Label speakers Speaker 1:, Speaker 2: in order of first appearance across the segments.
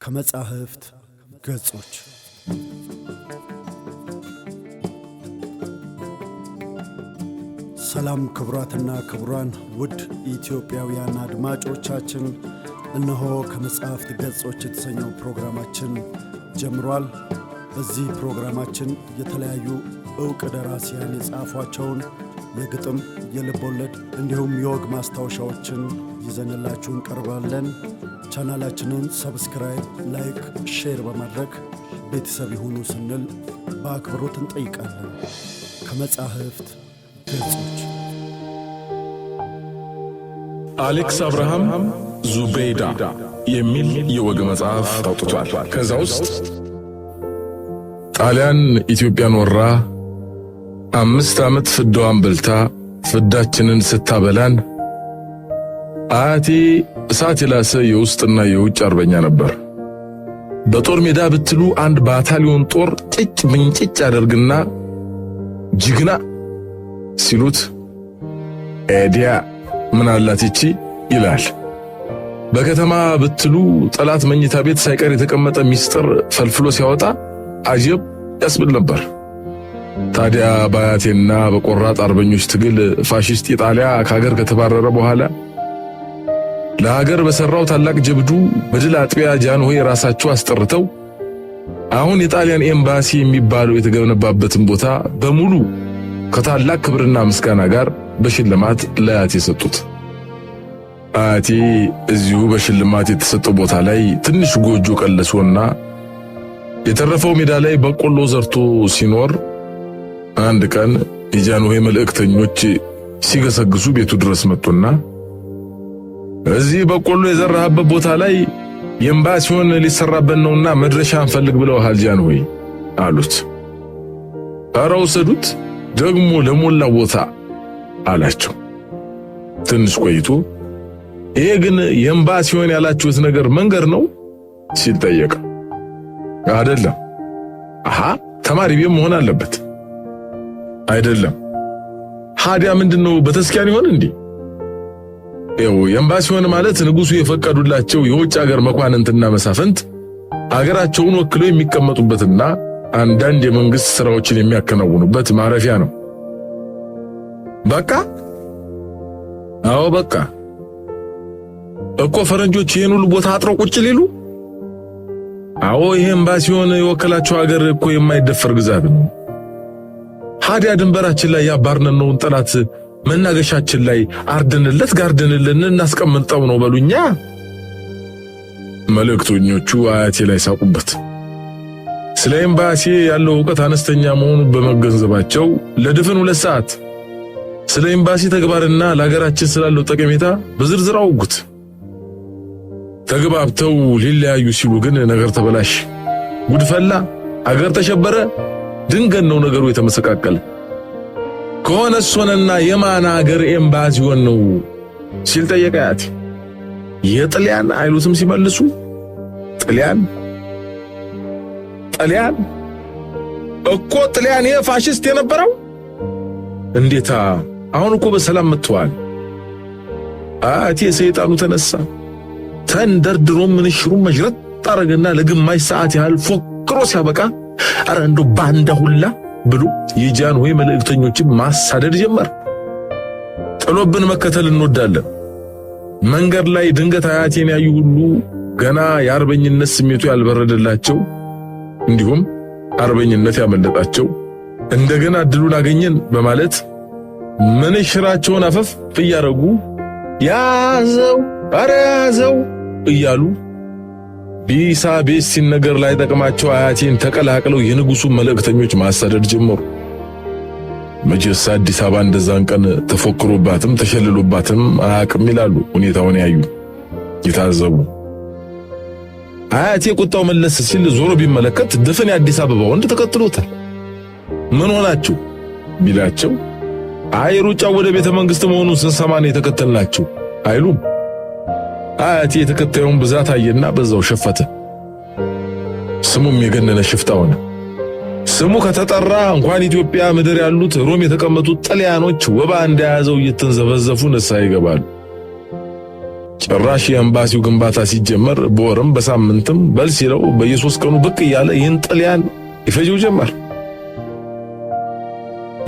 Speaker 1: ከመጻሕፍት ገጾች። ሰላም ክቡራትና ክቡራን ውድ ኢትዮጵያውያን አድማጮቻችን፣ እነሆ ከመጽሐፍት ገጾች የተሰኘው ፕሮግራማችን ጀምሯል። በዚህ ፕሮግራማችን የተለያዩ ዕውቅ ደራሲያን የጻፏቸውን የግጥም፣ የልቦለድ እንዲሁም የወግ ማስታወሻዎችን ይዘንላችሁ እንቀርባለን። ቻናላችንን subscribe፣ like፣ share በማድረግ ቤተሰብ ይሁኑ ስንል በአክብሮት እንጠይቃለን። ከመጻሕፍት ገጾች።
Speaker 2: አሌክስ አብርሃም ዙቤይዳ የሚል የወግ መጽሐፍ አውጥቷል። ከዛ ውስጥ ጣሊያን ኢትዮጵያን ወራ 5 ዓመት ፍዳዋን በልታ ፍዳችንን ስታበላን አያቴ እሳት የላሰ የውስጥና የውጭ አርበኛ ነበር። በጦር ሜዳ ብትሉ አንድ ባታሊዮን ጦር ጭጭ ምንጭጭ ያደርግና ጅግና ሲሉት ኤዲያ ምን አላት ይቺ ይላል። በከተማ ብትሉ ጠላት መኝታ ቤት ሳይቀር የተቀመጠ ሚስጥር ፈልፍሎ ሲያወጣ አጀብ ያስብል ነበር። ታዲያ በአያቴና በቆራጥ አርበኞች ትግል ፋሽስት ኢጣሊያ ከሀገር ከተባረረ በኋላ ለሀገር በሰራው ታላቅ ጀብዱ በድል አጥቢያ ጃንሆይ ራሳቸው አስጠርተው አሁን የጣሊያን ኤምባሲ የሚባለው የተገነባበትን ቦታ በሙሉ ከታላቅ ክብርና ምስጋና ጋር በሽልማት ለአያቴ ሰጡት። አያቴ እዚሁ በሽልማት የተሰጠው ቦታ ላይ ትንሽ ጎጆ ቀለሶና የተረፈው ሜዳ ላይ በቆሎ ዘርቶ ሲኖር አንድ ቀን የጃንሆይ መልእክተኞች ሲገሰግሱ ቤቱ ድረስ መጡና እዚህ በቆሎ የዘራህበት ቦታ ላይ ኤምባሲውን ሊሰራበት ነውና መድረሻ እንፈልግ ብለውሃል ጃንሆይ አሉት። ኧረ ውሰዱት ደግሞ ለሞላ ቦታ አላቸው። ትንሽ ቆይቶ ይሄ ግን የኤምባሲውን ያላችሁት ነገር መንገድ ነው ሲል ጠየቀ። አይደለም። አሃ፣ ተማሪ ቤት መሆን አለበት። አይደለም። ሀዲያ ምንድነው? በተስኪያን ይሆን እንዴ? ይኸው ኤምባሲውን ማለት ንጉሱ የፈቀዱላቸው የውጭ ሀገር መኳንንትና መሳፍንት አገራቸውን ወክለው የሚቀመጡበትና አንዳንድ የመንግስት ስራዎችን የሚያከናውኑበት ማረፊያ ነው። በቃ አዎ፣ በቃ እኮ ፈረንጆች ይህን ሁሉ ቦታ አጥረው ቁጭ ሊሉ? አዎ፣ ይሄ ኤምባሲውን የወከላቸው ሀገር እኮ የማይደፈር ግዛት ነው። ሀዲያ ድንበራችን ላይ ያባርነነውን ጠላት መናገሻችን ላይ አርደንለት ጋርደንልን እናስቀምጠው ነው በሉኛ። መልእክተኞቹ አያቴ ላይ ሳቁበት። ስለ ኤምባሲ ያለው እውቀት አነስተኛ መሆኑን በመገንዘባቸው ለድፍን 2 ሰዓት ስለ ኤምባሲ ተግባርና ለሀገራችን ስላለው ጠቀሜታ በዝርዝር አውጉት። ተግባብተው ሊለያዩ ሲሉ ግን ነገር ተበላሽ፣ ጉድ ፈላ፣ አገር ተሸበረ። ድንገት ነው ነገሩ የተመሰቃቀለ። ከሆነስ ሆነና የማን አገር ኤምባሲውን ነው ሲል ጠየቀ አያቴ። የጥልያን አይሉትም ሲመልሱ፣ ጥልያን ጥልያን እኮ ጥልያን የፋሽስት የነበረው እንዴታ! አሁን እኮ በሰላም መጥተዋል። አያቴ ሰይጣኑ ተነሳ። ተንደርድሮ ምንሽሩን መዥረጥ አረገና ለግማሽ ሰዓት ያህል ፎክሮ ሲያበቃ አረ እንደው ባንዳ ሁላ ብሎ የጃንሆይ መልእክተኞችን ማሳደድ ጀመር። ጥሎብን መከተል እንወዳለን። መንገድ ላይ ድንገት አያቴን ያዩ ሁሉ ገና የአርበኝነት ስሜቱ ያልበረደላቸው እንዲሁም አርበኝነት ያመለጣቸው እንደገና እድሉን አገኘን በማለት ምንሽራቸውን አፈፍ እያረጉ ያዘው አረ ያዘው እያሉ ቢሳ ቤት ሲነገር ላይ ጠቅማቸው አያቴን ተቀላቅለው የንጉሱ መልእክተኞች ማሳደድ ጀመሩ። መቼስ አዲስ አበባ እንደዛን ቀን ተፎክሮባትም ተሸልሎባትም አያውቅም ይላሉ ሁኔታውን ያዩ የታዘቡ። አያቴ ቁጣው መለስ ሲል ዞሮ ቢመለከት ድፍን የአዲስ አበባ ወንድ ተከትሎታል። ምን ሆናችሁ ቢላቸው አይ ሩጫው ወደ ቤተ መንግስት መሆኑን ስንሰማ ነው የተከተልናችሁ አይሉም። አያቴ የተከታዩን ብዛት አየና በዛው ሸፈተ። ስሙም የገነነ ሽፍታ ሆነ። ስሙ ከተጠራ እንኳን ኢትዮጵያ ምድር ያሉት ሮም የተቀመጡት ጣሊያኖች ወባ እንደያዘው እየተንዘፈዘፉ ንስሐ ይገባሉ። ጭራሽ የኤምባሲው ግንባታ ሲጀመር በወርም በሳምንትም በል ሲለው በየሶስት ቀኑ ብቅ እያለ ይህን ጥልያን ይፈጀው ጀመር።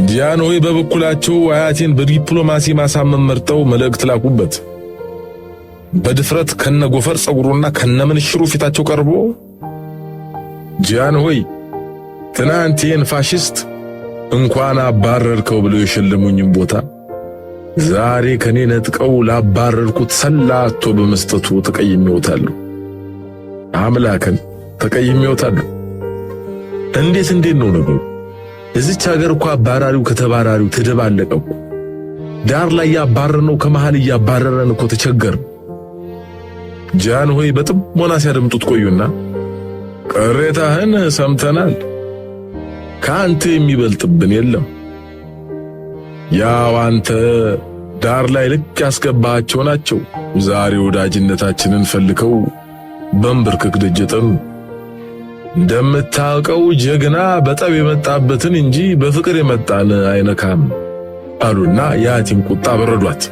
Speaker 2: ጃንሆይ በበኩላቸው አያቴን በዲፕሎማሲ ማሳመን መርጠው መልእክት ላኩበት። በድፍረት ከነጎፈር ጸጉሩና ከነምንሽሩ ፊታቸው ቀርቦ ጃንሆይ ትናንት ይህን ፋሽስት እንኳን አባረርከው ብለው የሸለሙኝም ቦታ ዛሬ ከኔ ነጥቀው ላባረርኩት ሰላቶ በመስጠቱ ተቀይሜዎታለሁ። አምላክን ተቀይሜዎታለሁ። እንዴት እንዴት ነው ነገሩ? እዚች ሀገር እኮ አባራሪው ከተባራሪው ተደባለቀ እኮ። ዳር ላይ ያባረርነው ከመሃል እያባረረን እኮ ተቸገርን። ጃንሆይ በጥሞና ሲያደምጡት ቆዩና ቅሬታህን ሰምተናል፣ ከአንተ የሚበልጥብን የለም። ያው አንተ ዳር ላይ ልክ ያስገባሃቸው ናቸው ዛሬ ወዳጅነታችንን ፈልከው በንብርክክ ደጅ ጠኑ። እንደምታውቀው ጀግና በጠብ የመጣበትን እንጂ በፍቅር የመጣን አይነካም አሉና የአያቴን ቁጣ በረዷት።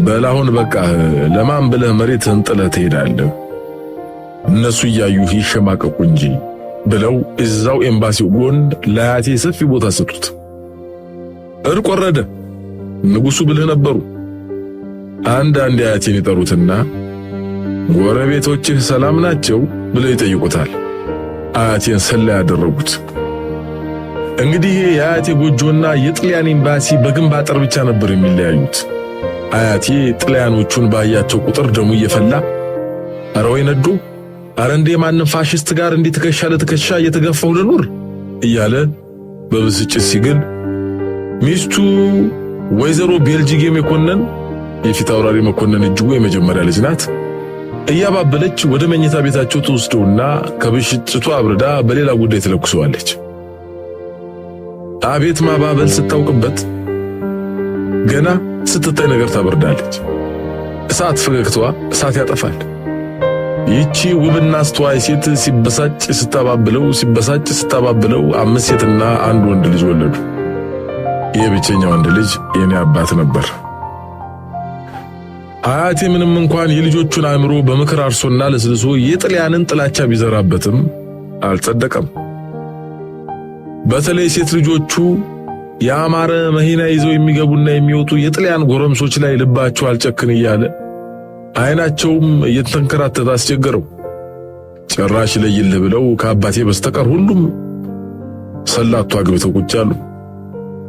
Speaker 2: በላሁን በቃ ለማን ብለህ መሬትህን ጥለህ ትሄዳለህ? እነሱ እያዩህ ይሸማቀቁ እንጂ ብለው እዛው ኤምባሲው ጎን ለአያቴ ሰፊ ቦታ ሰጡት። እርቅ ወረደ። ንጉሱ ብልህ ነበሩ። አንዳንድ አያቴን ይጠሩትና ጎረቤቶችህ ሰላም ናቸው ብለው ይጠይቁታል። አያቴን ሰላ ያደረጉት። እንግዲህ የአያቴ ጎጆና የጥልያን ኤምባሲ በግንብ አጥር ብቻ ነበር የሚለያዩት። አያቴ ጥልያኖቹን ባያቸው ቁጥር ደሙ እየፈላ ኧረ ወይ ነዶ፣ ኧረ እንዴ ማንም ፋሽስት ጋር እንዲህ ትከሻ ለትከሻ እየተገፋሁ ልኑር እያለ በብስጭት ሲግል ሚስቱ ወይዘሮ ቤልጂጌ መኮንን የፊት አውራሪ መኮንን እጅጉ የመጀመሪያ ልጅ ናት፣ እያባበለች ወደ መኝታ ቤታቸው ትወስደውና ከብስጭቱ አብርዳ በሌላ ጉዳይ ትለኩሰዋለች። አቤት ማባበል ስታውቅበት ገና ስትታይ ነገር ታበርዳለች። እሳት ፈገግታዋ እሳት ያጠፋል። ይቺ ውብና አስተዋይ ሴት ሲበሳጭ ስታባብለው ሲበሳጭ ስታባብለው 5 ሴትና 1 ወንድ ልጅ ወለዱ። ይህ ብቸኛ ወንድ ልጅ የኔ አባት ነበር። አያቴ ምንም እንኳን የልጆቹን አእምሮ በምክር አርሶና ለስልሶ የጥልያንን ጥላቻ ቢዘራበትም አልጸደቀም። በተለይ ሴት ልጆቹ የአማረ መሂና ይዘው የሚገቡና የሚወጡ የጥልያን ጎረምሶች ላይ ልባቸው አልጨክን እያለ አይናቸውም እየተንከራተተ አስቸገረው። ጭራሽ ለይልህ ብለው ከአባቴ በስተቀር ሁሉም ሰላቶ አግብተው ቁጭ አሉ።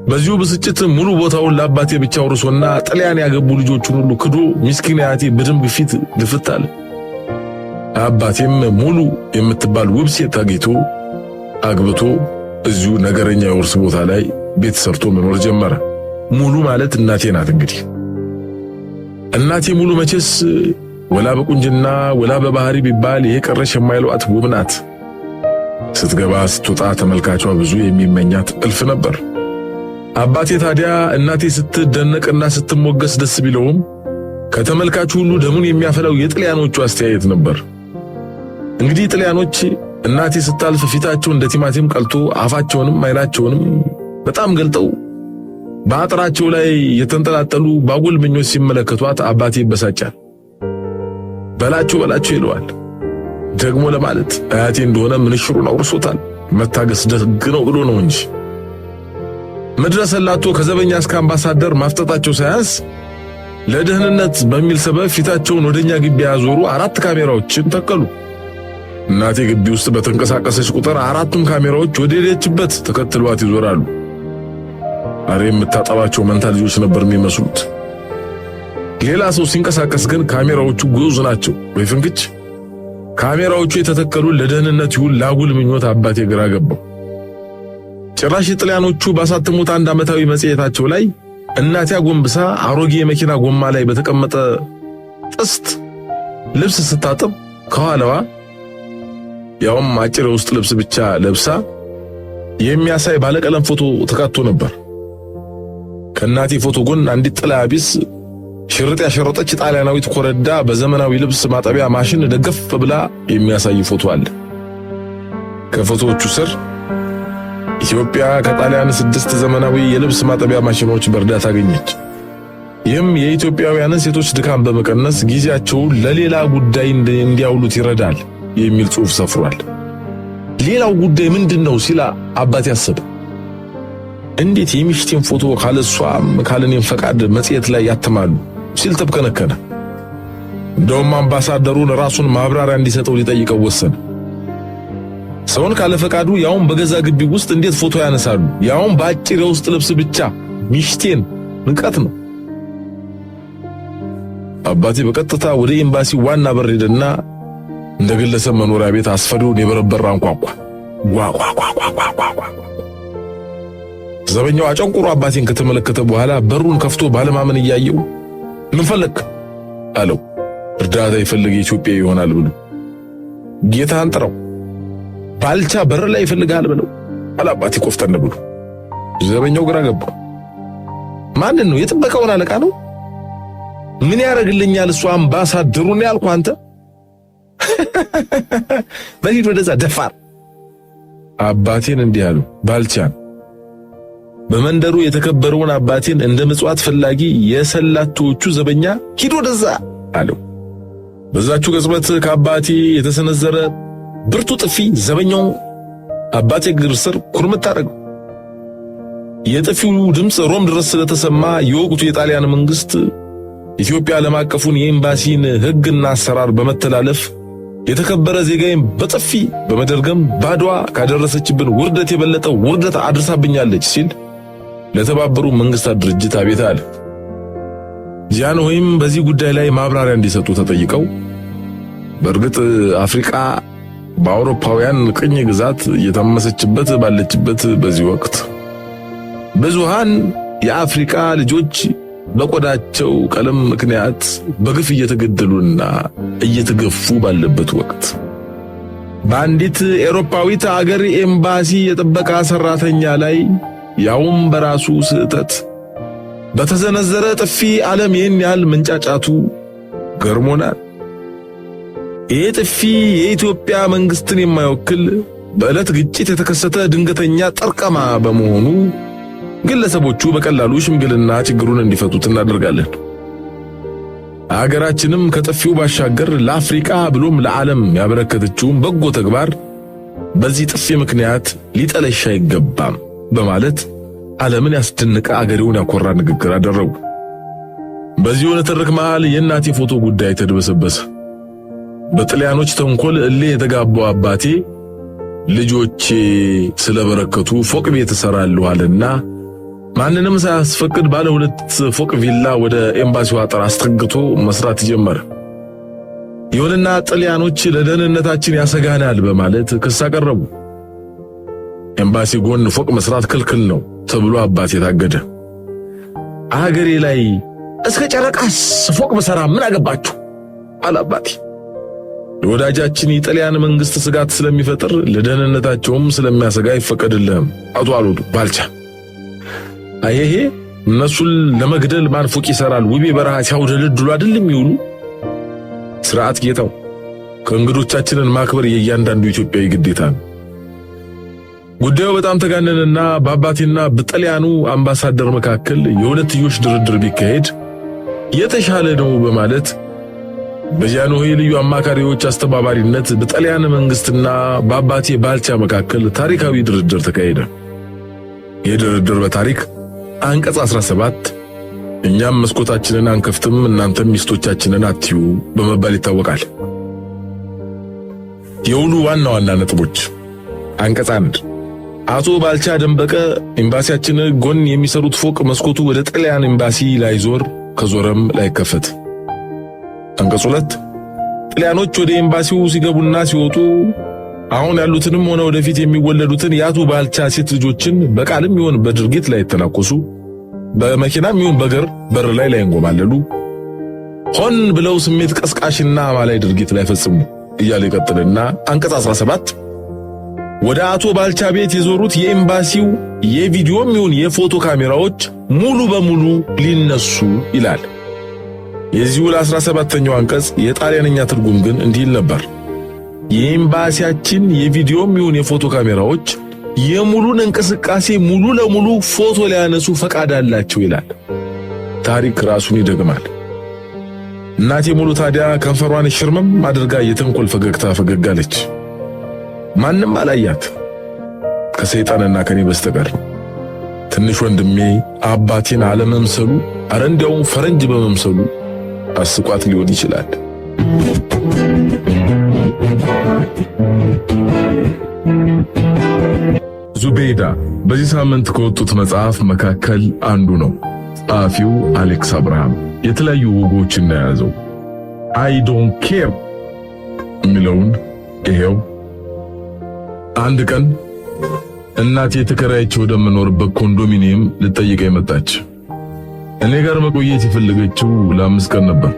Speaker 2: በዚሁ ብስጭት ሙሉ ቦታውን ለአባቴ ብቻ አውርሶና ጥልያን ያገቡ ልጆቹን ሁሉ ክዶ ምስኪን አያቴ በደም ግፊት ድፍት አለ። አባቴም ሙሉ የምትባል ውብ ሴት አግኝቶ አግብቶ እዚሁ ነገረኛ የውርስ ቦታ ላይ ቤት ሰርቶ መኖር ጀመረ። ሙሉ ማለት እናቴ ናት። እንግዲህ እናቴ ሙሉ መቼስ ወላ በቁንጅና ወላ በባህሪ ቢባል ይሄ ቀረሽ የማይሏት ውብ ናት። ስትገባ ስትወጣ ተመልካቿ ብዙ የሚመኛት እልፍ ነበር። አባቴ ታዲያ እናቴ ስትደነቅና ስትሞገስ ደስ ቢለውም ከተመልካቹ ሁሉ ደሙን የሚያፈላው የጥልያኖቹ አስተያየት ነበር። እንግዲህ ጥልያኖች እናቴ ስታልፍ ፊታቸው እንደ ቲማቲም ቀልቶ አፋቸውንም አይናቸውንም በጣም ገልጠው በአጥራቸው ላይ የተንጠላጠሉ ባጉል ምኞት ሲመለከቷት አባቴ ይበሳጫል። በላቸው በላቸው ይለዋል። ደግሞ ለማለት አያቴ እንደሆነ ምንሽሩን አውርሶታል። መታገስ ደግ ነው ብሎ ነው እንጂ ምድረ ሰላቶ ከዘበኛ እስከ አምባሳደር ማፍጠጣቸው ሳያንስ ለደህንነት በሚል ሰበብ ፊታቸውን ወደኛ ግቢ ያዞሩ 4 ካሜራዎችን ተከሉ። እናቴ ግቢ ውስጥ በተንቀሳቀሰች ቁጥር 4ቱም ካሜራዎች ወደ ሄደችበት ተከትሏት ይዞራሉ። አሬ የምታጠባቸው መንታ ልጆች ነበር የሚመስሉት። ሌላ ሰው ሲንቀሳቀስ ግን ካሜራዎቹ ግዑዝ ናቸው ወይ ፍንክች። ካሜራዎቹ የተተከሉ ለደህንነት ይሁን ላጉል ምኞት አባቴ ግራ ገባው። ጭራሽ ጥልያኖቹ ባሳተሙት አንድ ዓመታዊ መጽሔታቸው ላይ እናቴ አጎንብሳ አሮጌ የመኪና ጎማ ላይ በተቀመጠ ጥስት ልብስ ስታጥብ ከኋላዋ ያውም አጭር የውስጥ ልብስ ብቻ ለብሳ የሚያሳይ ባለቀለም ፎቶ ተካቶ ነበር። ከእናቴ ፎቶ ጎን አንዲት ጥላ ቢስ ሽርጥ ያሸረጠች ጣሊያናዊት ኮረዳ በዘመናዊ ልብስ ማጠቢያ ማሽን ደገፍ ብላ የሚያሳይ ፎቶ አለ። ከፎቶዎቹ ስር ኢትዮጵያ ከጣሊያን 6 ዘመናዊ የልብስ ማጠቢያ ማሽኖች በእርዳታ አገኘች። ይህም የኢትዮጵያውያንን ሴቶች ድካም በመቀነስ ጊዜያቸውን ለሌላ ጉዳይ እንዲያውሉት ይረዳል የሚል ጽሑፍ ሰፍሯል። ሌላው ጉዳይ ምንድነው ሲል አባቴ አሰበ። እንዴት የሚስቴን ፎቶ ካለሷም ካለኔም ፈቃድ መጽሔት ላይ ያትማሉ ሲል ተብከነከነ። እንደውም አምባሳደሩን ራሱን ማብራሪያ እንዲሰጠው ሊጠይቀው ወሰነ። ሰውን ካለ ፈቃዱ ያውም በገዛ ግቢ ውስጥ እንዴት ፎቶ ያነሳሉ? ያውም በአጭር የውስጥ ልብስ ብቻ ሚስቴን ንቀት ነው። አባቴ በቀጥታ ወደ ኤምባሲ ዋና በር ሄደና እንደ ግለሰብ መኖሪያ ቤት አስፈሪውን የብረት በር አንኳኳ። ጓ ጓ ጓ ጓ ጓ ጓ። ዘበኛው አጨንቁሮ አባቴን ከተመለከተ በኋላ በሩን ከፍቶ ባለማመን እያየው ምን ፈለክ አለው። እርዳታ የፈለገ ኢትዮጵያ ይሆናል ብሎ ጌታህን ጥራው፣ ባልቻ በር ላይ ይፈልጋል ብለው አለ አባቴ ቆፍጠን ብሎ። ዘበኛው ግራ ገባው። ማንን ነው? የጥበቃውን አለቃ ነው? ምን ያደርግልኛል እሱ አምባሳደሩን ያልኩህ አንተ። በሂድ ወደዛ ደፋር። አባቴን እንዲህ አሉ ባልቻን በመንደሩ የተከበረውን አባቴን እንደ ምጽዋት ፈላጊ የሰላቶቹ ዘበኛ ሂድ ወደዛ አለው። በዛችሁ ቅጽበት ከአባቴ የተሰነዘረ ብርቱ ጥፊ ዘበኛው አባቴ እግር ስር ኩርምት አደረገው። የጥፊው ድምፅ ሮም ድረስ ስለተሰማ የወቅቱ የጣሊያን መንግስት ኢትዮጵያ ዓለም አቀፉን የኤምባሲን ሕግና አሰራር በመተላለፍ የተከበረ ዜጋዬን በጥፊ በመደርገም ባድዋ ካደረሰችብን ውርደት የበለጠ ውርደት አድርሳብኛለች ሲል ለተባበሩ መንግስታት ድርጅት አቤት አለ። ጃንሆይም በዚህ ጉዳይ ላይ ማብራሪያ እንዲሰጡ ተጠይቀው በእርግጥ አፍሪካ በአውሮፓውያን ቅኝ ግዛት እየታመሰችበት ባለችበት በዚህ ወቅት ብዙሃን የአፍሪካ ልጆች በቆዳቸው ቀለም ምክንያት በግፍ እየተገደሉና እየተገፉ ባለበት ወቅት በአንዲት ኤሮፓዊት አገር ኤምባሲ የጥበቃ ሰራተኛ ላይ ያውም በራሱ ስህተት በተዘነዘረ ጥፊ ዓለም ይህን ያህል መንጫጫቱ ገርሞናል። ይህ ጥፊ የኢትዮጵያ መንግስትን የማይወክል በዕለት ግጭት የተከሰተ ድንገተኛ ጠርቀማ በመሆኑ ግለሰቦቹ በቀላሉ ሽምግልና ችግሩን እንዲፈቱት እናደርጋለን። አገራችንም ከጥፊው ባሻገር ለአፍሪካ ብሎም ለዓለም ያበረከተችውን በጎ ተግባር በዚህ ጥፊ ምክንያት ሊጠለሽ አይገባም በማለት ዓለምን ያስደነቀ አገሬውን ያኮራ ንግግር አደረጉ። በዚሁ ንትርክ መሃል የእናቴ ፎቶ ጉዳይ ተድበሰበሰ። በጥልያኖች ተንኮል እልህ የተጋባው አባቴ ልጆቼ ስለበረከቱ ፎቅ ቤት እሰራለሁ አለና ማንንም ሳያስፈቅድ ባለ ሁለት ፎቅ ቪላ ወደ ኤምባሲው አጥር አስጠግቶ መስራት ጀመረ። ይሁንና ጥልያኖች ለደህንነታችን ያሰጋናል በማለት ክስ አቀረቡ። ኤምባሲ ጎን ፎቅ መስራት ክልክል ነው ተብሎ አባቴ ታገደ። አገሬ ላይ እስከ ጨረቃስ ፎቅ ብሰራ ምን አገባችሁ አለ አባቴ። ለወዳጃችን የጣሊያን መንግስት ስጋት ስለሚፈጥር ለደህንነታቸውም ስለሚያሰጋ አይፈቀድልህም አቶ አሉት ባልቻ። አየሄ እነሱን ለመግደል ማን ፎቅ ይሰራል? ውቤ በረሃ ሲያውደልድሉ አይደለም ይውሉ። ስርዓት ጌታው፣ ከእንግዶቻችንን ማክበር የእያንዳንዱ ኢትዮጵያዊ ግዴታ ነው። ጉዳዩ በጣም ተጋነነና በአባቴና በጣሊያኑ አምባሳደር መካከል የሁለትዮሽ ድርድር ቢካሄድ የተሻለ ነው በማለት በጃንሆይ ልዩ አማካሪዎች አስተባባሪነት በጣሊያን መንግስትና በአባቴ ባልቻ መካከል ታሪካዊ ድርድር ተካሄደ። ይህ ድርድር በታሪክ አንቀጽ 17 እኛም መስኮታችንን አንከፍትም እናንተም ሚስቶቻችንን አትዩ በመባል ይታወቃል። የውሉ ዋና ዋና ነጥቦች፦ አንቀጽ 1 አቶ ባልቻ ደንበቀ ኤምባሲያችን ጎን የሚሰሩት ፎቅ መስኮቱ ወደ ጣሊያን ኤምባሲ ላይዞር ከዞረም ላይከፈት። አንቀጽ 2 ጣሊያኖች ወደ ኤምባሲው ሲገቡና ሲወጡ አሁን ያሉትንም ሆነ ወደፊት የሚወለዱትን የአቶ ባልቻ ሴት ልጆችን በቃልም ይሁን በድርጊት ላይተናኮሱ፣ በመኪናም ይሁን በእግር በር ላይ ላይንጎማለሉ፣ ሆን ብለው ስሜት ቀስቃሽና አማላይ ድርጊት ላይፈጽሙ እያለ ይቀጥልና አንቀጽ 17 ወደ አቶ ባልቻ ቤት የዞሩት የኤምባሲው የቪዲዮም ይሁን የፎቶ ካሜራዎች ሙሉ በሙሉ ሊነሱ ይላል። የዚሁ ለ17ኛው አንቀጽ የጣሊያንኛ ትርጉም ግን እንዲህ ይል ነበር። የኤምባሲያችን የቪዲዮም ይሁን የፎቶ ካሜራዎች የሙሉን እንቅስቃሴ ሙሉ ለሙሉ ፎቶ ሊያነሱ ፈቃድ አላቸው ይላል። ታሪክ ራሱን ይደግማል። እናቴ ሙሉ ታዲያ ከንፈሯን ሽርምም አድርጋ የተንኮል ፈገግታ ፈገግ አለች። ማንም አላያት ከሰይጣንና ከኔ በስተቀር። ትንሽ ወንድሜ አባቴን አለመምሰሉ፣ አረ እንዲያውም ፈረንጅ በመምሰሉ አስቋት ሊሆን ይችላል። ዙቤይዳ በዚህ ሳምንት ከወጡት መጽሐፍ መካከል አንዱ ነው። ጸሐፊው አሌክስ አብርሃም የተለያዩ ወጎችን የያዘው I don't care የሚለውን ይሄው። አንድ ቀን እናቴ ተከራይቼ ወደምኖርበት ኮንዶሚኒየም ልትጠይቀኝ መጣች። እኔ ጋር መቆየት የፈለገችው ለ5 ቀን ነበር።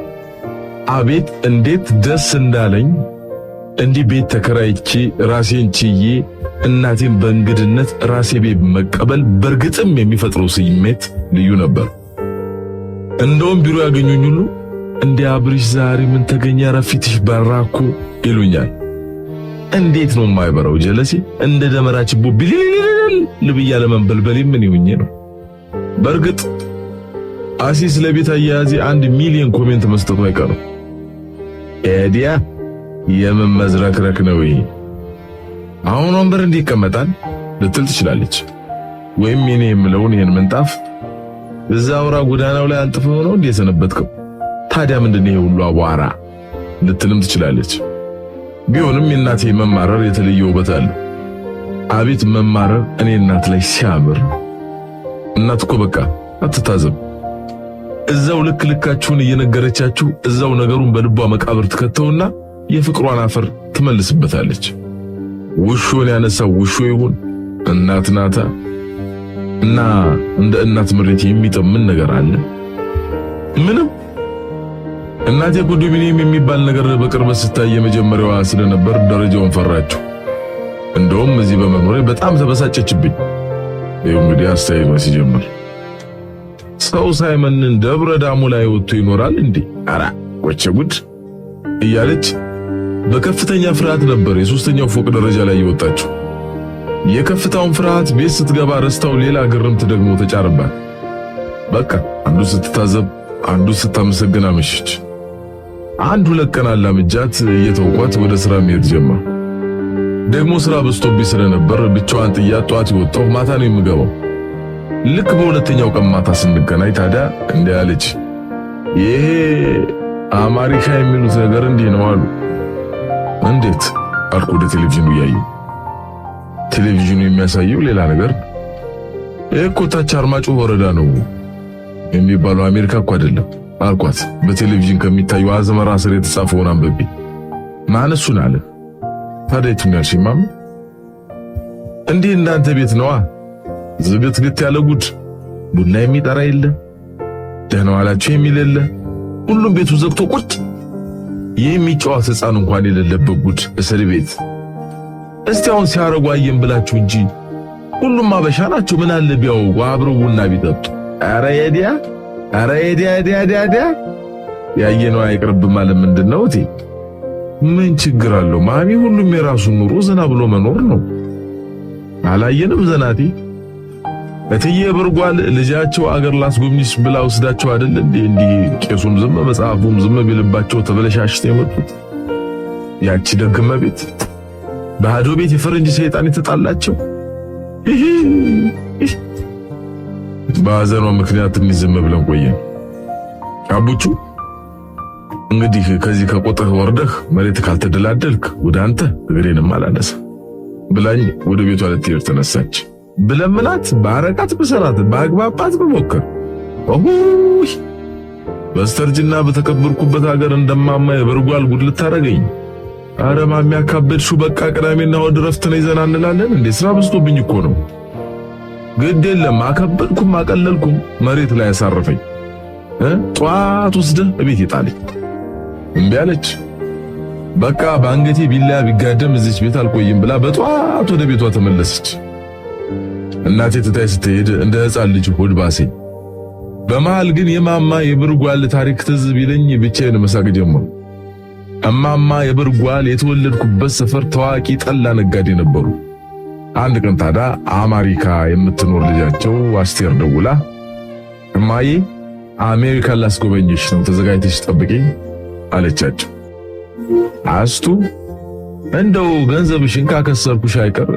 Speaker 2: አቤት እንዴት ደስ እንዳለኝ! እንዲህ ቤት ተከራይቼ ራሴን ችዬ እናቴን በእንግድነት ራሴ ቤት መቀበል በእርግጥም የሚፈጥረው ስሜት ልዩ ነበር። እንደውም ቢሮ ያገኙኝ ሁሉ እንዴ አብርሽ ዛሬ ምን ተገኘ፣ ኧረ ፊትሽ በራ እኮ ይሉኛል። እንዴት ነው የማይበራው? ጀለሴ እንደ ደመራ ችቦ ቢልልልል ልብያ ለመንበልበል ምን ይሁኜ ነው? በእርግጥ አሲስ ለቤት አያያዜ 1 ሚሊዮን comment መስጠቱ አይቀርም። ኤዲያ የምን መዝረክረክ ነው ይሄ? አሁን ወንበር እንዲህ ይቀመጣል ልትል ትችላለች። ወይም የኔ የምለውን ይሄን ምንጣፍ እዛ አውራ ጎዳናው ላይ አንጥፈው ነው እንዴ የሰነበትከው? ታዲያ ምንድን ይሄ ሁሉ አቧራ ልትልም ትችላለች። ቢሆንም የእናቴ መማረር የተለየ ውበት አለው። አቤት መማረር እኔ እናት ላይ ሲያምር! እናት እኮ በቃ አትታዘብ። እዛው ልክ ልካችሁን እየነገረቻችሁ እዛው ነገሩን በልቧ መቃብር ትከተውና የፍቅሯን አፈር ትመልስበታለች። ውሾን ያነሳው ውሾ ይሁን እናት ናታ። እና እንደ እናት ምሬት የሚጥም ምን ነገር አለ? ምንም። እናቴ ኮንዶሚኒየም የሚባል ነገር በቅርበት ስታይ የመጀመሪያዋ ስለነበር ደረጃውን ፈራችው። እንደውም እዚህ በመኖሬ በጣም ተበሳጨችብኝ። ይኸው እንግዲህ አስተያየቷ ሲጀምር ሰው ሳይመንን ደብረ ዳሞ ላይ ወጥቶ ይኖራል እንዴ? ኧረ ወቸ ጉድ እያለች በከፍተኛ ፍርሃት ነበር የሶስተኛው ፎቅ ደረጃ ላይ የወጣችው። የከፍታውን ፍርሃት ቤት ስትገባ ረስታው ሌላ ግርምት ደግሞ ተጫረባት። በቃ አንዱ ስትታዘብ አንዱ ስታመሰግን አመሸች። አንድ ሁለት ቀን አላምጃት እየተውኳት ወደ ስራ መሄድ ጀመር። ደግሞ ስራ በዝቶብኝ ስለነበር ብቻዋን ጥያት ጧት የወጣሁ ማታ ነው የምገባው። ልክ በሁለተኛው ቀን ማታ ስንገናኝ ታዲያ እንዲህ አለች። ይሄ አማሪካ የሚሉት ነገር እንዲህ ነው አሉ። እንዴት አልኩ ወደ ቴሌቪዥኑ እያየሁ። ቴሌቪዥኑ የሚያሳየው ሌላ ነገር። ይሄ እኮ ታች አርማጭሆ ወረዳ ነው የሚባለው አሜሪካ እኮ አይደለም አልኳት። በቴሌቪዥን ከሚታየው አዝመራ ስር የተጻፈውን አንብቤ። ማን እሱን አለ። ታዲያ የቱን ያልሽኝ ማማ? እንዲህ እንዳንተ ቤት ነዋ፣ ዝግትግት ያለ ጉድ። ቡና የሚጠራ የለ፣ ደህና ዋላችሁ የሚል የለ። ሁሉም ቤቱ ዘግቶ ቁጭ፣ የሚጫወት ሕፃን እንኳን የሌለበት ጉድ እስር ቤት። እስቲ አሁን ሲያረጉ አየን ብላችሁ እንጂ ሁሉም አበሻ ናቸው። ምን አለ ቢያወጉ አብረው ቡና ቢጠጡ። ኧረ የዲያ ኧረ የዲያ ዲያ ዲያ ዲያ ያየነው አይቅርብ ማለት ምንድን ነው? እቴ ምን ችግር አለው ማሚ? ሁሉም የራሱን ኑሮ ዘና ብሎ መኖር ነው። አላየንም ዘናቴ። እትዬ ብርጓል ልጃቸው አገር ላስጎብኝሽ ብላ ወስዳቸው አይደል እንዴ? እንዲህ ቄሱም ዝም መጽሐፉም ዝም ቢልባቸው ተበለሻሽተው የመጡት። ያቺ ደግመ ቤት ባዶ ቤት የፈረንጅ ሰይጣን የተጣላቸው። በሐዘኗ ምክንያት ትንሽ ዝም ብለን ቆየን። አቡቹ እንግዲህ ከዚህ ከቆጥህ ወርደህ መሬት ካልተደላደልክ ወደ አንተ እግሬንም አላነሳ ብላኝ ወደ ቤቷ ልትሄድ ተነሳች። ብለምናት ባረቃት ብሰራት ባግባባት ብሞክር ኦሁይ በስተርጅና በተከበርኩበት ሀገር እንደማማ የበርጓል ጉድ ልታረገኝ። አረ ማሚ አካበድሽው። በቃ ቅዳሜና እሑድ እረፍት ነው ይዘና እንላለን እንዴ? ስራ በዝቶብኝ እኮ ነው። ግድ የለም አከበድኩም አቀለልኩም መሬት ላይ ያሳረፈኝ። ጧት ወስደህ እቤት የጣለኝ። እምቢ አለች። በቃ በአንገቴ ቢላ ቢጋደም እዚች ቤት አልቆይም ብላ በጧት ወደ ቤቷ ተመለሰች። እናቴ ትታይ ስትሄድ እንደ ሕፃን ልጅ ሆድ ባሰኝ። በመሃል ግን የማማ የብርጓል ታሪክ ትዝ ቢለኝ ብቻዬን መሳቅ ጀመርኩ። እማማ የብርጓል የተወለድኩበት ሰፈር ታዋቂ ጠላ ነጋዴ ነበሩ። አንድ ቀን ታዲያ አሜሪካ የምትኖር ልጃቸው አስቴር ደውላ እማዬ አሜሪካን ላስጎበኝሽ ነው፣ ተዘጋጅተሽ ጠብቂኝ አለቻቸው። አስቱ እንደው ገንዘብሽን ካከሰርኩሽ አይቀር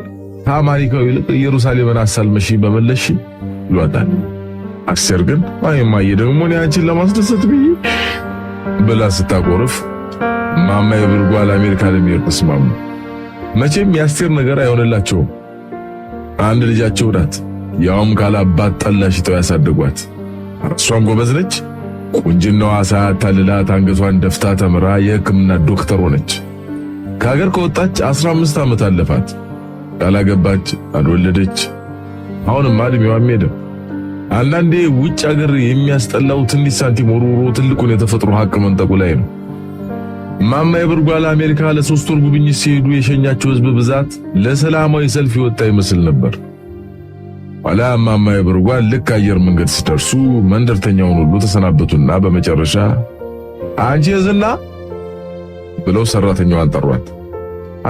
Speaker 2: ከአሜሪካው ይልቅ ኢየሩሳሌምን አሳልመሽ በመለሽ ይሏታል። አስቴር ግን አይ እማዬ ደግሞ እኔ አንቺን ለማስደሰት ብዬ ብላ ስታቆርፍ ማማ የብርጓል አሜሪካ ለመሄድ ተስማሙ። መቼም የአስቴር ነገር አይሆንላቸውም። አንድ ልጃቸው ናት፣ ያውም ካላባት ጠላ ሽጠው ያሳደጓት። እሷም ጎበዝ ነች። ቁንጅናዋ ሳያታልላት አንገቷን ደፍታ ተምራ የሕክምና ዶክተር ሆነች። ከሀገር ከወጣች 15 ዓመት አለፋት። ያላገባች አልወለደች። አሁንማ እድሜዋም ሄደ። አንዳንዴ ውጭ ሀገር የሚያስጠላው ትንሽ ሳንቲም ወርውሮ ትልቁን የተፈጥሮ ሀቅ መንጠቁ ላይ ነው። እማማ የብርጓል አሜሪካ ለ3 ወር ጉብኝት ሲሄዱ የሸኛቸው ሕዝብ ብዛት ለሰላማዊ ሰልፍ ይወጣ ይመስል ነበር። ኋላ እማማ የብርጓል ልክ አየር መንገድ ሲደርሱ መንደርተኛውን ሁሉ ተሰናበቱና በመጨረሻ አንቺ ዝና ብለው ሰራተኛዋን ጠሯት።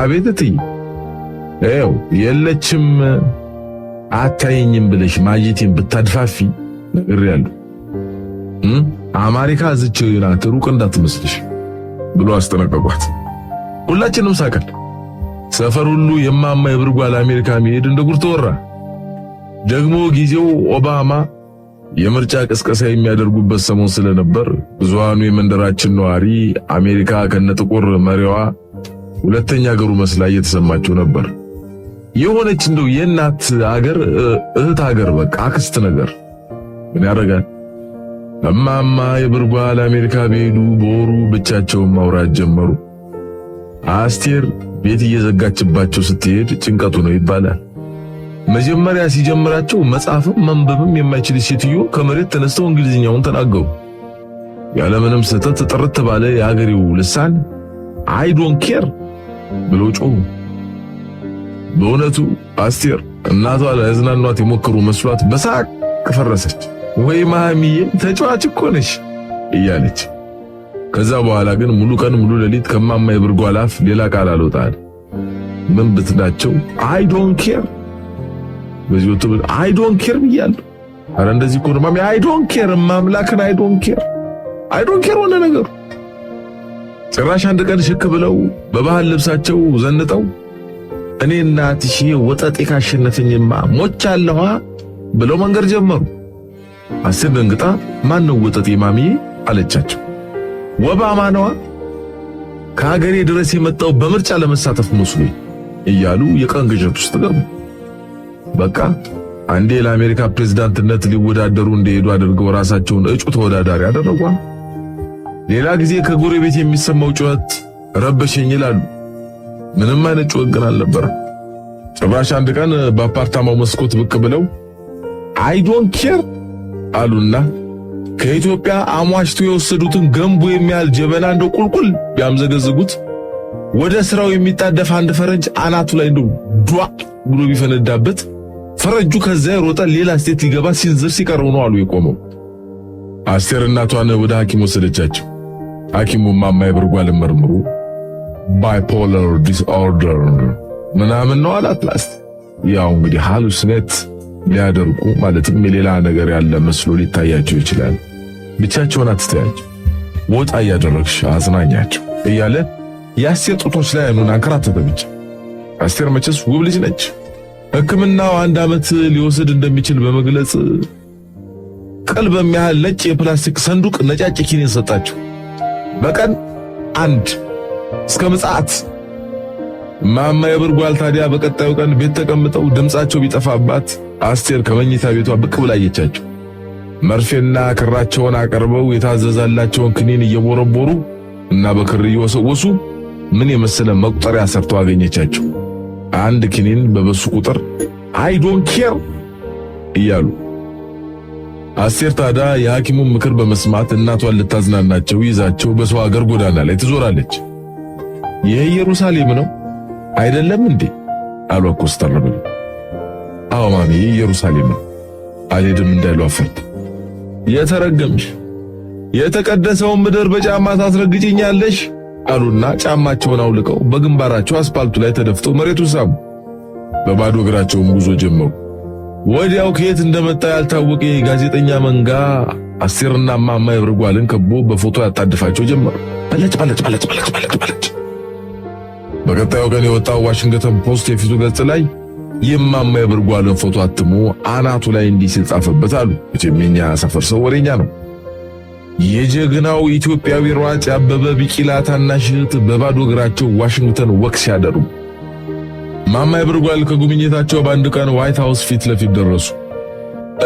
Speaker 2: አቤት እትዬ። ይኸው የለችም አታየኝም ብለሽ ማጀቴን ብታድፋፊ ነግሬያለሁ። አሜሪካ እዝችው ናት፣ ሩቅ እንዳትመስልሽ ብሎ አስጠነቀቋት። ሁላችንም ሳቀን። ሰፈር ሁሉ የማማ የብርጓል አሜሪካ መሄድ እንደ ጉድ ተወራ። ደግሞ ጊዜው ኦባማ የምርጫ ቅስቀሳ የሚያደርጉበት ሰሞን ስለነበር ብዙሃኑ የመንደራችን ነዋሪ አሜሪካ ከነጥቁር መሪዋ ሁለተኛ ሀገሩ መስላ እየተሰማቸው ነበር። የሆነች እንደው የእናት አገር እህት አገር በቃ አክስት ነገር ምን ያደርጋል። እማማ የብርጓል አሜሪካ ቢሄዱ በወሩ ብቻቸውን ማውራት ጀመሩ። አስቴር ቤት እየዘጋችባቸው ስትሄድ ጭንቀቱ ነው ይባላል። መጀመሪያ ሲጀምራቸው መጻፍም መንበብም የማይችል ሴትዮ ከመሬት ተነስተው እንግሊዝኛውን ተናገሩ። ያለምንም ስህተት ጥርት ባለ የአገሬው ልሳን "I don't care" ብለው ጮሁ። በእውነቱ አስቴር እናቷ ሊያዝናኗት የሞከሩ መስሏት በሳቅ ፈረሰች። ወይ ማሚዬ ተጫዋች እኮ ነሽ እያለች። ከዛ በኋላ ግን ሙሉ ቀን ሙሉ ሌሊት ከማማ የብርጓል አፍ ሌላ ቃል አልወጣል። ምን ብትላቸው "I don't care"፣ በዚህ ወጥቶ "I don't care" ብያለሁ። አረ እንደዚህ እኮ ነው ማሚ፣ "I don't care"፣ ማምላክን "I don't care, I don't care" ሆነ ነገሩ። ጭራሽ አንድ ቀን ሽክ ብለው በባህል ልብሳቸው ዘንጠው እኔ እናትሽ ወጠጤ ካሸነፈኝማ ሞቻለኋ ብለው መንገር ጀመሩ። አስቴር ደንግጣ ማን ነው ወጠጤ ማሚዬ አለቻቸው። ወባማ ነዋ፣ ከሀገሬ ድረስ የመጣው በምርጫ ለመሳተፍ መስሎኝ እያሉ የቀን ቅዠት ውስጥ ገቡ። በቃ አንዴ ለአሜሪካ ፕሬዝዳንትነት ሊወዳደሩ እንደሄዱ አድርገው ራሳቸውን እጩ ተወዳዳሪ አደረጓ። ሌላ ጊዜ ከጎረቤት የሚሰማው ጩኸት ረበሸኝ ይላሉ። ምንም አይነት ጩኸት ግን አልነበረም። ጭራሽ አንድ ቀን በአፓርታማው መስኮት ብቅ ብለው "I don't care" አሉና ከኢትዮጵያ አሟሽቶ የወሰዱትን ገንቦ የሚያህል ጀበና እንደው ቁልቁል ቢያምዘገዝጉት ወደ ስራው የሚጣደፍ አንድ ፈረንጅ አናቱ ላይ እንደው ዷ ብሎ ቢፈነዳበት ፈረንጁ ከዛ የሮጠ ሌላ state ሊገባ ሲንዝር ሲቀረው ነው አሉ የቆመው። አስቴር እናቷን ወደ ሐኪም ወሰደቻቸው። ሐኪሙ እማማ የብርጓልን መርምሮ bipolar disorder ምናምን ነው አላት። ላስት ያው እንግዲህ hallucinate ሊያደርጉ ማለትም የሌላ ነገር ያለ መስሎ ሊታያቸው ይችላል። ብቻቸውን አትተያቸው፣ ወጣ እያደረግሽ አዝናኛቸው እያለ የአስቴር ጡቶች ላይ አይኑን አንከራተተ ብቻ። አስቴር መቼስ ውብ ልጅ ነች። ሕክምናው አንድ ዓመት ሊወስድ እንደሚችል በመግለጽ ቅል በሚያህል ነጭ የፕላስቲክ ሰንዱቅ ነጫጭ ኪኒን ሰጣቸው። በቀን አንድ እስከ ምጽአት። ማማ የብርጓል ታዲያ በቀጣዩ ቀን ቤት ተቀምጠው ድምጻቸው ቢጠፋባት አስቴር ከመኝታ ቤቷ ብቅ ብላ አየቻቸው። መርፌና ክራቸውን አቅርበው የታዘዛላቸውን ክኒን እየቦረቦሩ እና በክር እየወሰወሱ ምን የመሰለ መቁጠሪያ ሰርተው አገኘቻቸው። አንድ ክኒን በበሱ ቁጥር "I don't care" እያሉ። አስቴር ታዲያ የሐኪሙን ምክር በመስማት እናቷን ልታዝናናቸው ይዛቸው በሰው ሀገር ጎዳና ላይ ትዞራለች። ይሄ ኢየሩሳሌም ነው አይደለም እንዴ አሏ ኮስተር ብለው። አዎ ማሚ ኢየሩሳሌም ነው። አልሄድም እንዳይሉ አፈርት። የተረገምሽ የተቀደሰውን ምድር በጫማ ታስረግጭኛለሽ አሉና ጫማቸውን አውልቀው በግንባራቸው አስፓልቱ ላይ ተደፍተው መሬቱን ሳሙ። በባዶ እግራቸውም ጉዞ ጀመሩ። ወዲያው ከየት እንደመጣ ያልታወቀ የጋዜጠኛ መንጋ አስቴርና እማማ የብርጓልን ከቦ በፎቶ ያጣድፋቸው ጀመር። በለጭ በለጭ በለጭ በለጭ በለጭ በለጭ። በቀጣዩ ቀን የወጣው ዋሽንግተን ፖስት የፊቱ ገጽ ላይ የእማማ የብርጓልን ፎቶ አትሞ አናቱ ላይ እንዲህ ሲል ጻፈበት አሉ። መቼም የኛ ሰፈር ሰው ወሬኛ ነው። የጀግናው ኢትዮጵያዊ ሯጭ አበበ ቢቂላ ታናሽ እህት በባዶ እግራቸው ዋሽንግተን walk ሲያደርጉ። እማማ የብርጓል ከጉብኝታቸው በአንድ ቀን ዋይት ሃውስ ፊት ለፊት ደረሱ።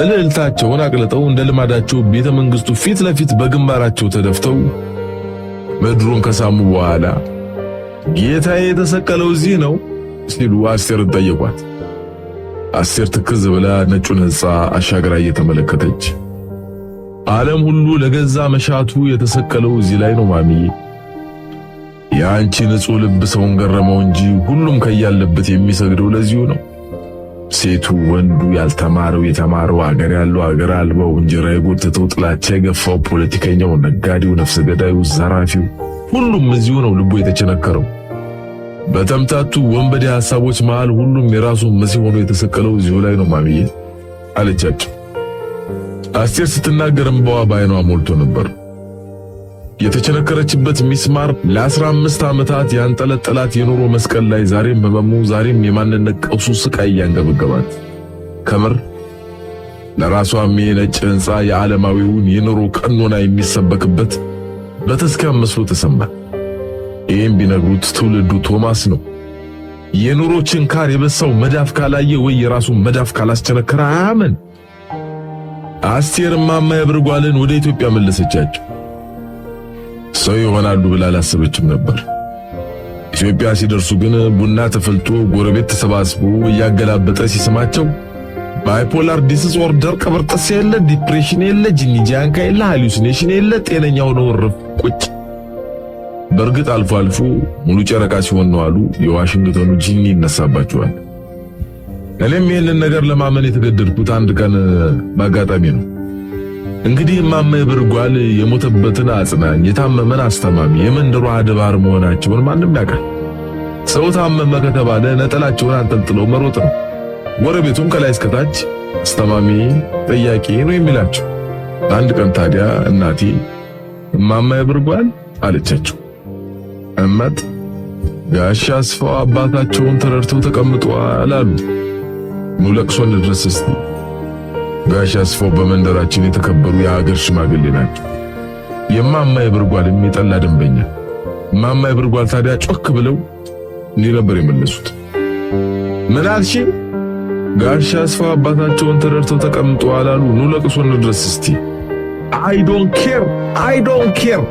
Speaker 2: እልልታቸውን አቅልጠው እንደ ልማዳቸው ቤተ መንግስቱ ፊት ለፊት በግንባራቸው ተደፍተው ምድሩን ከሳሙ በኋላ ጌታዬ የተሰቀለው እዚህ ነው ሲሉ አስቴርን ጠየቋት። አስቴር ትክዝ ብላ ነጩን ሕንፃ አሻግራ እየተመለከተች ዓለም ሁሉ ለገዛ መሻቱ የተሰቀለው እዚህ ላይ ነው ማሚዬ። የአንቺ ንጹሕ ልብ ሰውን ገረመው እንጂ ሁሉም ከያለበት የሚሰግደው ለዚሁ ነው። ሴቱ፣ ወንዱ፣ ያልተማረው፣ የተማረው፣ አገር ያለው፣ አገር አልባው፣ እንጀራ የጎተተው፣ ጥላቻ የገፋው፣ ፖለቲከኛው፣ ነጋዴው፣ ነፍሰ ገዳዩ፣ ዘራፊው፣ ሁሉም እዚሁ ነው ልቡ የተቸነከረው። በተምታቱ ወንበዴ ሐሳቦች መሃል ሁሉም የራሱ መሲህ ሆኖ የተሰቀለው እዚሁ ላይ ነው ማሚዬ አለቻቸው። አስቴር ስትናገር እንባዋ በዓይኗ ሞልቶ ነበር። የተቸነከረችበት ሚስማር ለ15 ዓመታት ያንጠለጠላት የኑሮ መስቀል ላይ ዛሬም ህመሙ፣ ዛሬም የማንነት ቀውሱ ስቃይ እያንገበገባት ከምር ለራሷም የነጭ ሕንፃ የዓለማዊውን የኑሮ ቀኖና የሚሰበክበት በተስካም መስሎ ተሰማት። ይህም ቢነግሩት ትውልዱ ቶማስ ነው። የኑሮ ችንካር የበሳው መዳፍ ካላየ ወይ የራሱን መዳፍ ካላስቸነከረ አያምን። አስቴር እማማ የብርጓልን ወደ ኢትዮጵያ መለሰቻቸው። ሰው ይሆናሉ ብላ አላሰበችም ነበር። ኢትዮጵያ ሲደርሱ ግን ቡና ተፈልቶ ጎረቤት ተሰባስቦ እያገላበጠ ሲስማቸው bipolar disorder ቅብርጥስ የለ፣ depression የለ፣ ጂኒ ጃንካ የለ፣ hallucination የለ፣ ጤነኛ ሆነው እርፍ ቁጭ። በእርግጥ አልፎ አልፎ ሙሉ ጨረቃ ሲሆን ነው አሉ የዋሽንግተኑ ጂኒ ይነሳባቸዋል። እኔም ይህንን ነገር ለማመን የተገደድኩት አንድ ቀን በአጋጣሚ ነው። እንግዲህ እማማ የብርጓል የሞተበትን አጽናኝ፣ የታመመን አስተማሚ፣ የመንደሯ አድባር መሆናቸውን ማንም ያውቃል። ሰው ታመመ ከተባለ ነጠላቸውን አንጠልጥለው መሮጥ ነው። ጎረቤቱም ከላይ እስከታች አስተማሚ፣ ጠያቂ ነው የሚላቸው። አንድ ቀን ታዲያ እናቴ እማማ የብርጓል አለቻቸው። እመት ጋሻ አስፋው አባታቸውን ተረድተው ተቀምጠዋል አሉ። ኑ ለቅሶ እንድረስ እስቲ። ጋሽ አስፋው በመንደራችን የተከበሩ የሀገር ሽማግሌ ናቸው። የማማ የብርጓል የጠላ ደንበኛ። እማማ የብርጓል ታዲያ ጮክ ብለው እንዲህ ነበር የመለሱት። ምን አልሽ? ጋሽ አስፋው አባታቸውን ተረድተው ተቀምጠዋል አሉ። ኑ ለቅሶ እንድረስ እስቲ። I don't care, I don't care።